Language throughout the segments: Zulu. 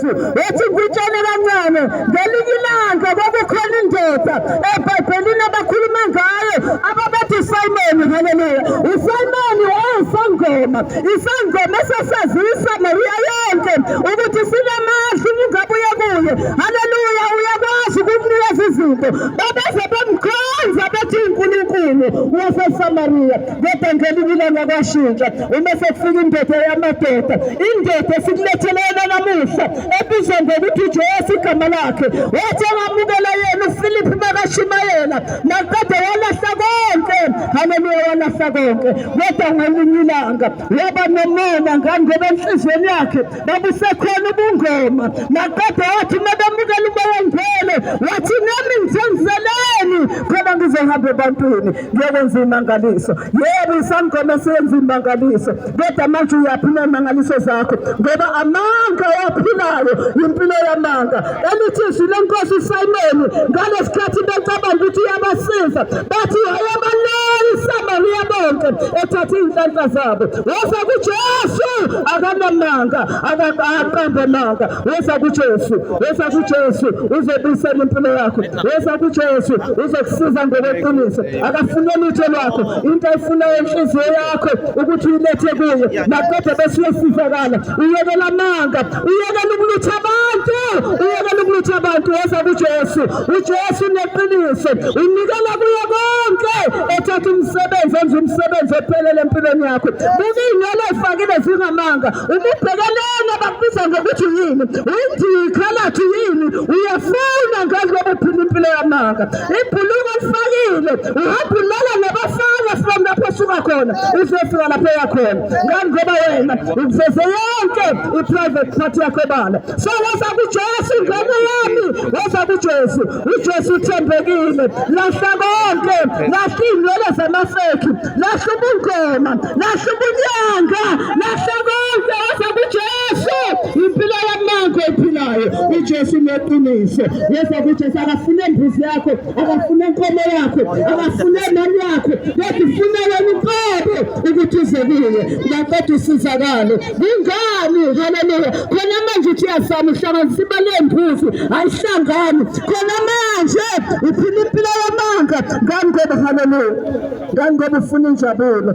Wathi ngikutshele kancane, ngelinye ilanga kwakukhona indoda eBhayibhelini abakhuluma ngayo ababethi uSimoni. Haleluya! USimoni wayesangoma, isangoma esasazisa Mariya yonke ukuthi sinamandla uma ungabuya kuye. Haleluya! Uyakwazi ukukunikeza izinto. Babeze bemkhonza bethi uNkulunkulu waseSamariya. Kodwa ngelinye ilanga kwashintsha uma sekufika indoda yamadoda, indoda esikulethele yona namuhla ebizwa ngokuthi uJesu igama lakhe. Wathi angamukela yena uFiliphu makashumayela, maqede walahla konke. Haleluya, walahla konke. Kodwa ngelinye ilanga waba nomona ngani, ngoba enhliziyweni yakhe babusekhona ubungoma. Maqede wathi uma bemukela uMoya oNgcwele, wathi nami ngizenzeleni khona ngizohamba ebantwini ngiyokwenza imangaliso. Yebo, isangoma siyenza imangaliso, kodwa manje uyaphi nemangaliso zakho? Ngoba amanga owaphilayo yimpilo yamanga. Elithi izwi lenkosi uSimoni ngalesikhathi becabanga ukuthi uyabasiza, bathi wayabaleka iSamariya bonke ethatha iy'nhlanhla zabo. Woza kuJesu, akanamanga, akaqambe amanga. Woza kuJesu, woza kuJesu, uzobuyisela impilo yakho. Woza kuJesu, uzokusiza ngokweqiniso. Akafune lutho lwakho, into ayifunayo inhliziyo yakho ukuthi uyilethe kuye, maqede bese uyosizakala. Uyekela amanga, uyekela ukulutha abantu, uyekela ukulutha abantu. Woza kuJesu, uJesu uneqiniso, unikela kuye konke, ethatha umsebenzi, enza umsebenzi ophelele empilweni yakho. Buka iy'nwele ey'fakile zingamanga, uma ubhekelene bakubiza ngokuthi yini, uyindikhala yini, uyafuna ngazi ngoba uphila impilo yamanga. Ibhuluko olifakile uhamba ulala nabafana from lapho osuka khona uzofika lapho eya khona, ngani ngoba wena ukuveze yonke i-private part yakho ebala. So woza kuJesu ngane yami, woza kuJesu. UJesu uthembekile. Lahla konke, lahla iy'nwele zamafekhi, lahla ubungoma, lahla ubunyanga, lahla konke, woza kuJesu. Impilo yamango ephilayo, uJesu uneqiniso. Woza kuJesu, akafune mbuzi yakho, akafune nkomo yakho, akafune mali yakho, kodwa ufuna wena uqobo ukuthi uze kuye, ngaqeda usizakale. Kungani? Haleluya. Khona manje uthi uyazama uhlanganisa imali yembuzi, ayihlangani. Khona manje uphila impilo yamanga. Ngani ngoba haleluya. Ngani ngoba ufuna injabulo.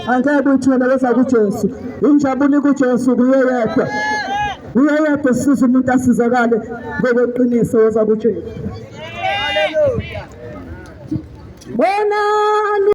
Angeke uyithole weza kuJesu. Injabulo ikuJesu kuye yedwa. Uye yedwa siza umuntu asizakale ngokweqiniso weza kuJesu. Hallelujah. Bonani.